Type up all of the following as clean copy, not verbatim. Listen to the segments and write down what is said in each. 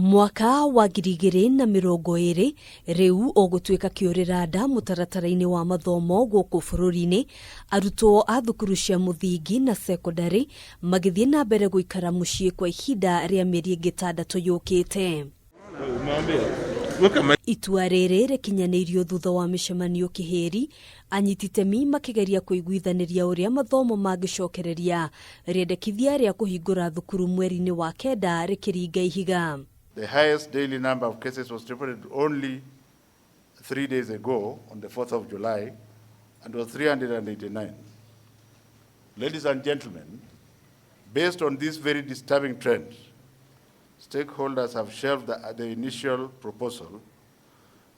Mwaka wa 2020 rĩu ũgũtuĩka kĩũrĩra nda mũtaratara-inĩ wa mathomo gũkũ bũrũri-inĩ, arutwo a thukuru cia mũthingi na cekondarĩ magĩthiĩ na mbere gũikara mũciĩ kwa ihinda rĩa mĩeri ĩngĩ ĩtandatũ yũkĩte. Itua rĩrĩ rĩkinyanĩirio thutha wa mĩcemanio kĩhĩri, anyiti itemi makĩgeria kũiguithanĩria ũrĩa mathomo mangĩcokereria, rĩendekithia rĩa kũhingũra thukuru mweri-inĩ wa kenda rĩkĩringa ihiga. The highest daily number of cases was reported only 3 days ago on the 4th of July and was 389. Ladies and gentlemen, based on this very disturbing trend, stakeholders have shelved the initial proposal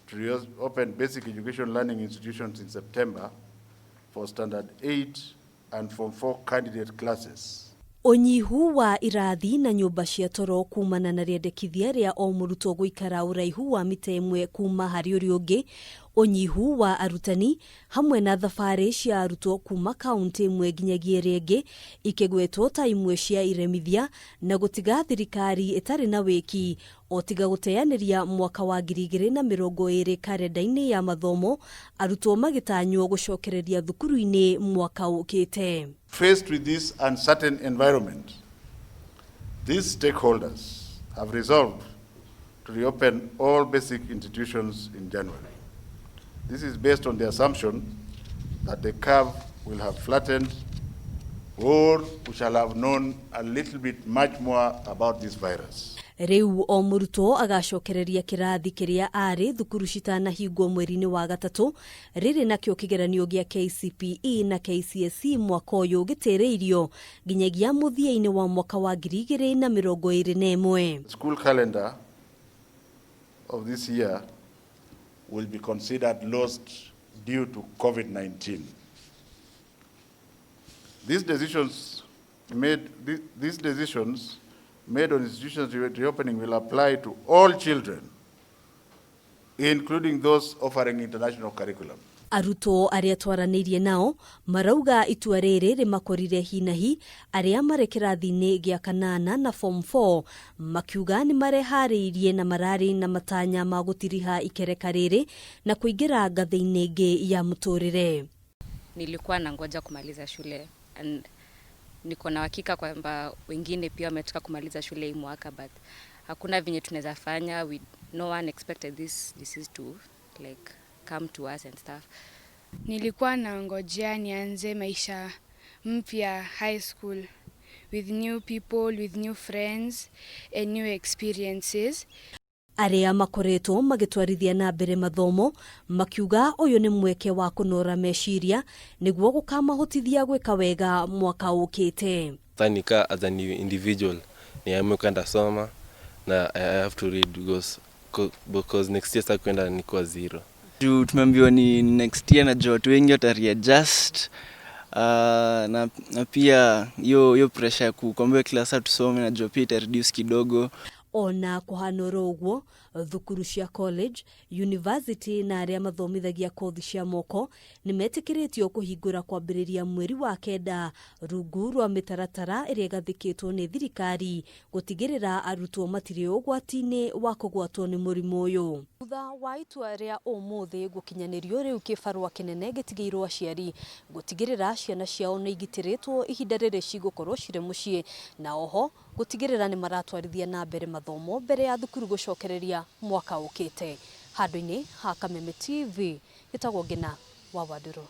to reopen basic education learning institutions in September for Standard 8 and Form 4 candidate classes. Ũnyihu wa irathi na nyũmba cia toro kumana na rĩendekithia rĩa o mũrutwo gũikara ũraihu wa mita 1 kuma harĩ ũrĩa ũngĩ, ũnyihu wa arutani hamwe na thabarĩ cia arutwo kuma kaunti ĩmwe nginyagia ĩrĩa ĩngĩ ikĩgwetwo ta imwe cia iremithia na gũtiga thirikari ĩtarĩ na wĩki o tiga gũteanĩria mwaka wa 2020 karenda-inĩ ya mathomo, arutwo magĩtanywo gũcokereria thukuru-inĩ mwaka ũkĩte. Faced with this uncertain environment, these stakeholders have resolved to reopen all basic institutions in January. This is based on the assumption that the curve will have flattened or we shall have known a little bit much more about this virus. Rĩu o mũrutwo agacokereria kĩrathi kĩrĩa arĩ thukuru citanahingwo mweri-inĩ wa gatatũ. Rĩrĩ nakĩo kĩgeranio gĩa KCPE na KCSE mwaka ũyũ gĩtĩrĩirio nginyagia mũthia-inĩ wa mwaka wa 2021. School calendar of this year will be considered lost due to COVID-19. These decisions made on institutions reopening will apply to all children, including those offering international curriculum. Arutwo arĩa twaranĩirie nao marauga itua rĩrĩ rĩmakorire hinahi arĩa marĩ kĩrathi-inĩ gĩa kanana na Form 4, makiuga nĩ mareharĩirie na mararĩ na matanya ma gũtiriha ikereka rĩrĩ na kũingĩra ngathĩ-inĩ ĩngĩ ya mũtũrĩre. Nilikuwa nangoja kumaliza shule and niko na uhakika kwamba wengine pia wametaka kumaliza shule hii mwaka, but hakuna venye tunaweza fanya. No one expected this disease to like come to us and stuff. Nilikuwa nangojea nianze maisha mpya high school with new people, with new friends and new experiences. Arĩa makoretwo magĩtwarithia na mbere mathomo makiuga ũyũ nĩ mweke wa kũnora meciria nĩguo gũkamahotithia gwĩka wega mwaka ũkĩte. Nika as an individual niamue kwenda soma na I have to read because next year sitaki kwenda nikuwa zero. Juu tumeambiwa ni next year, najua watu wengi watareadjust, na pia hiyo pressure ya kuambiwa kila saa tusome najua pia itareduce kidogo. Ona kũhana oro ũguo, thukuru cia college, university na arĩa mathomithagia kothi cia moko nĩ metĩkĩrĩtio kũhingũra kwambĩrĩria mweri wa kenda rungu rwa mĩtaratara ĩrĩa ĩgathĩkĩtwo nĩ thirikari gũtigĩrĩra arutwo matirĩ ũgwati-inĩ wa kũgwatwo nĩ mũrimũ ũyũ. Thutha wa itua rĩa ũmũthĩ gũkinyanĩrio, rĩu kĩbarũa kĩnene gĩtigĩirwo aciari gũtigĩrĩra ciana ciao nĩ igitĩrĩtwo ihinda rĩrĩ cigũkorwo cirĩ mũciĩ, na oho gũtigĩrĩra nĩ maratwarithia na mbere mathomo mbere ya thukuru gũcokereria mwaka ũkĩte. Handũ-inĩ ha Kameme TV, gĩtagwo Ngina wa Wandũrũ.